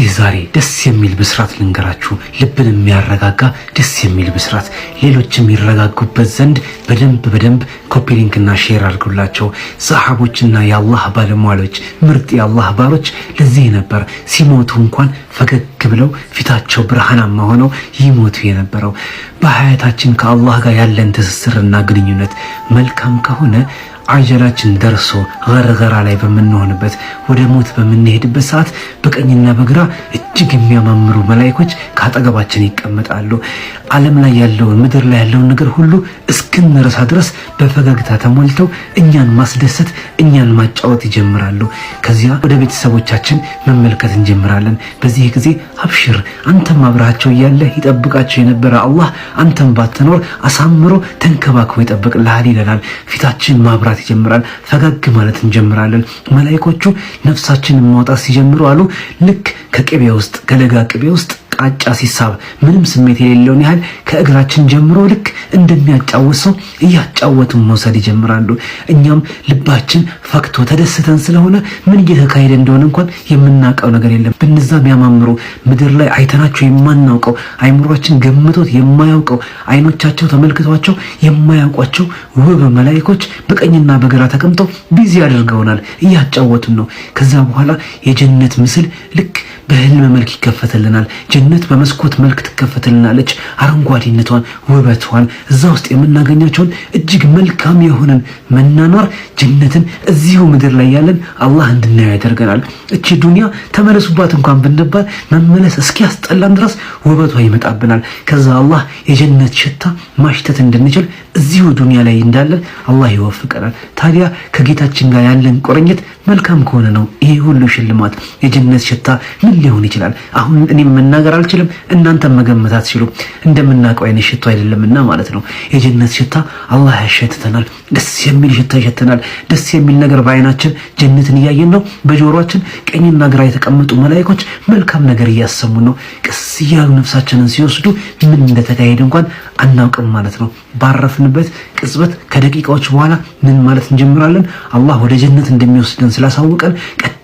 እስቲ ዛሬ ደስ የሚል ብስራት ልንገራችሁ። ልብን የሚያረጋጋ ደስ የሚል ብስራት፣ ሌሎችም ይረጋጉበት ዘንድ በደንብ በደንብ copy link ና share አድርጉላቸው። ሰሓቦችና የአላህ ባለሟሎች፣ ምርጥ የአላህ ባሮች ለዚህ ነበር ሲሞቱ እንኳን ፈገግ ብለው ፊታቸው ብርሃናማ ሆነው ይሞቱ የነበረው። በሀያታችን ከአላህ ጋር ያለን ትስስርና ግንኙነት መልካም ከሆነ አጀላችን ደርሶ ገርገራ ላይ በምንሆንበት፣ ወደ ሞት በምንሄድበት ሰዓት በቀኝና በግራ እጅግ የሚያማምሩ መላይኮች ከአጠገባችን ይቀመጣሉ። ዓለም ላይ ያለውን፣ ምድር ላይ ያለውን ነገር ሁሉ እስክንረሳ ድረስ በፈገግታ ተሞልተው እኛን ማስደሰት፣ እኛን ማጫወት ይጀምራሉ። ከዚያ ወደ ቤተሰቦቻችን መመልከት እንጀምራለን። በዚህ ጊዜ አብሽር፣ አንተም አብረሃቸው እያለ ይጠብቃቸው የነበረ አላህ አንተም ባትኖር አሳምሮ ተንከባክቦ ይጠብቅልሃል ይለናል። ፊታችን ማብራት ይጀምራል። ፈገግ ማለት እንጀምራለን። መላይኮቹ ነፍሳችንን ማውጣት ሲጀምሩ አሉ፣ ልክ ከቅቤ ውስጥ፣ ከለጋ ቅቤ ውስጥ ቃጫ ሲሳብ ምንም ስሜት የሌለውን ያህል ከእግራችን ጀምሮ ልክ እንደሚያጫውት ሰው እያጫወቱ መውሰድ ይጀምራሉ። እኛም ልባችን ፈክቶ ተደስተን ስለሆነ ምን እየተካሄደ እንደሆነ እንኳን የምናውቀው ነገር የለም። በነዛ የሚያማምሩ፣ ምድር ላይ አይተናቸው የማናውቀው፣ አይምሯችን ገምቶት የማያውቀው፣ አይኖቻቸው ተመልክቷቸው የማያውቋቸው ውብ መላይኮች በቀኝና በግራ ተቀምጠው busy አድርገውናል፣ እያጫወቱን ነው። ከዛ በኋላ የጀነት ምስል ልክ በህልም መልክ ይከፈትልናል። ጀነት በመስኮት መልክ ትከፈትልናለች። አረንጓዴነቷን፣ ውበቷን፣ እዛ ውስጥ የምናገኛቸውን እጅግ መልካም የሆነን መናኗር ጀነትን እዚሁ ምድር ላይ ያለን አላህ እንድናየው ያደርገናል። እቺ ዱንያ ተመለሱባት እንኳን ብንባል መመለስ እስኪያስጠላን ድረስ ውበቷ ይመጣብናል። ከዛ አላህ የጀነት ሽታ ማሽተት እንድንችል እዚሁ ዱንያ ላይ እንዳለን አላህ ይወፍቀናል። ታዲያ ከጌታችን ጋር ያለን ቁርኝት መልካም ከሆነ ነው ይሄ ሁሉ ሽልማት። የጀነት ሽታ ምን ሊሆን ይችላል? አሁን እኔም መናገር አልችልም፣ እናንተም መገመት አትችሉም። እንደምናውቀው አይነት ሽቶ አይደለምና ማለት ነው። የጀነት ሽታ አላህ ያሸትተናል። ደስ የሚል ሽታ ይሸተናል። ደስ የሚል ነገር በአይናችን ጀነትን እያየን ነው። በጆሮአችን ቀኝና ግራ የተቀመጡ መላእክቶች መልካም ነገር እያሰሙን ነው። ቀስ እያሉ ነፍሳችንን ሲወስዱ ምን እንደተካሄደ እንኳን አናውቅም ማለት ነው። ባረፍንበት ቅጽበት ከደቂቃዎች በኋላ ምን ማለት እንጀምራለን? አላህ ወደ ጀነት እንደሚወስደን ስላሳወቀን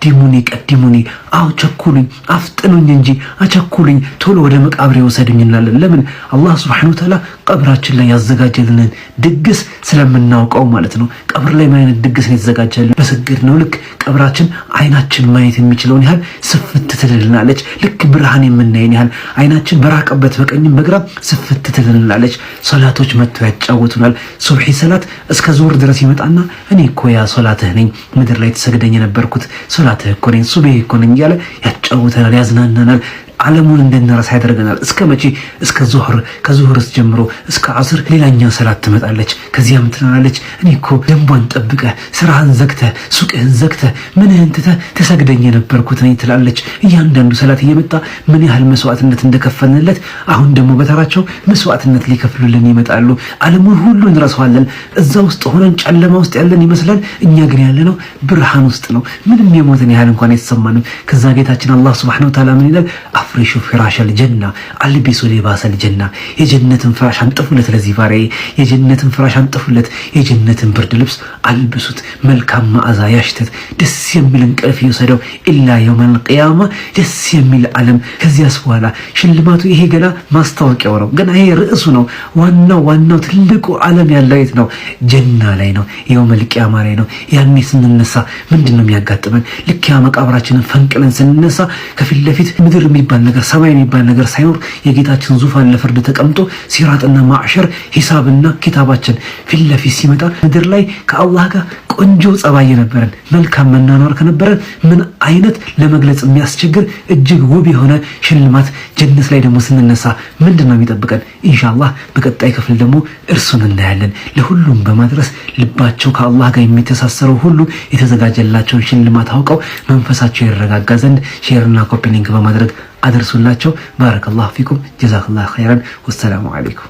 قدموني قدموني፣ አዎ ቸኩሉኝ፣ አፍጥኑኝ እንጂ አቸኩሉኝ፣ ቶሎ ወደ መቃብሬ ወሰዱኝ እንላለን። ለምን? አላህ سبحانه وتعالى ቀብራችን ላይ ያዘጋጀልንን ድግስ ስለምናውቀው ማለት ነው። ቀብር ላይ ምን አይነት ድግስ ነው የተዘጋጀልን? በሰገድነው ልክ ቀብራችን አይናችን ማየት የሚችለውን ያህል ስፍት ትልልናለች። ልክ ብርሃን የምናየን ያህል አይናችን በራቀበት በቀኝም በግራም ስፍት ትልልናለች። ሶላቶች መጥተው ያጫውቱናል። ሱብሒ ሰላት እስከ ዙር ድረስ ይመጣና እኔ እኮ ያ ሶላትህ ነኝ፣ ምድር ላይ ተሰግደኝ የነበርኩት ሶላትህ እኮ ነኝ፣ ሱብሒ እኮ ነኝ እያለ ያጫውተናል፣ ያዝናናናል። ዓለሙን እንድንረሳ ያደርገናል። እስከ መቼ? እስከ ዙህር። ከዙህርስ ጀምሮ እስከ አስር ሌላኛ ሰላት ትመጣለች። ከዚያም ትናለች፣ እኔ እኮ ደንቧን ጠብቀህ፣ ስራህን ዘግተህ፣ ሱቅህን ዘግተህ፣ ምንህን ትተህ ተሰግደኝ የነበርኩት ነኝ ትላለች። እያንዳንዱ ሰላት እየመጣ ምን ያህል መስዋዕትነት እንደከፈልንለት አሁን ደግሞ በተራቸው መስዋዕትነት ሊከፍሉልን ይመጣሉ። ዓለሙን ሁሉ እንረሳዋለን። እዛ ውስጥ ሆነን ጨለማ ውስጥ ያለን ይመስላል። እኛ ግን ያለነው ብርሃን ውስጥ ነው። ምንም የሞትን ያህል እንኳን የተሰማንም። ከዛ ጌታችን አላህ سبحانه وتعالى ምን ይላል? أفرشوا فراش الجنة ألبسوا لباس الجنة፣ የጀነትን ፍራሽ አንጥፉለት፣ ለዚህ ባሪያዬ የጀነትን ፍራሽ አንጥፉለት፣ የጀነትን ብርድ ልብስ አልብሱት፣ መልካም መዓዛ ያሽተት፣ ደስ የሚል እንቅልፍ ይውሰደው፣ إلى يوم القيامة ደስ የሚል ዓለም። ከዚያስ በኋላ ሽልማቱ ይሄ ገና ማስታወቂያው ነው። ገና ይሄ ርዕሱ ነው። ዋናው ዋናው ትልቁ ዓለም ያለው የት ነው? ጀና ላይ ነው። يوم القيامة ላይ ነው። ያኔ ስንነሳ ምንድን ነው የሚያጋጥመን? ልክ ያ መቃብራችንን ፈንቅለን ስንነሳ ከፊት ለፊት ምድር የሚባል ነገር፣ ሰማይ የሚባል ነገር ሳይኖር የጌታችን ዙፋን ለፍርድ ተቀምጦ ሲራጥና ማዕሸር፣ ሂሳብና ኪታባችን ፊት ለፊት ሲመጣ ምድር ላይ ከአላህ ጋር ቆንጆ ጸባይ የነበረን፣ መልካም መናኗር ከነበረን ምን አይነት ለመግለጽ የሚያስቸግር እጅግ ውብ የሆነ ሽልማት ጀነት ላይ ደግሞ ስንነሳ ምንድን ነው የሚጠብቀን? ኢንሻአላህ በቀጣይ ክፍል ደግሞ እርሱን እናያለን። ለሁሉም በማድረስ ልባቸው ከአላህ ጋር የሚተሳሰረው ሁሉ የተዘጋጀላቸውን ሽልማት አውቀው መንፈሳቸው ይረጋጋ ዘንድ share ና copy link በማድረግ አድርሱላቸው። بارك الله فيكم، جزاك الله خيرا፣ والسلام عليكم።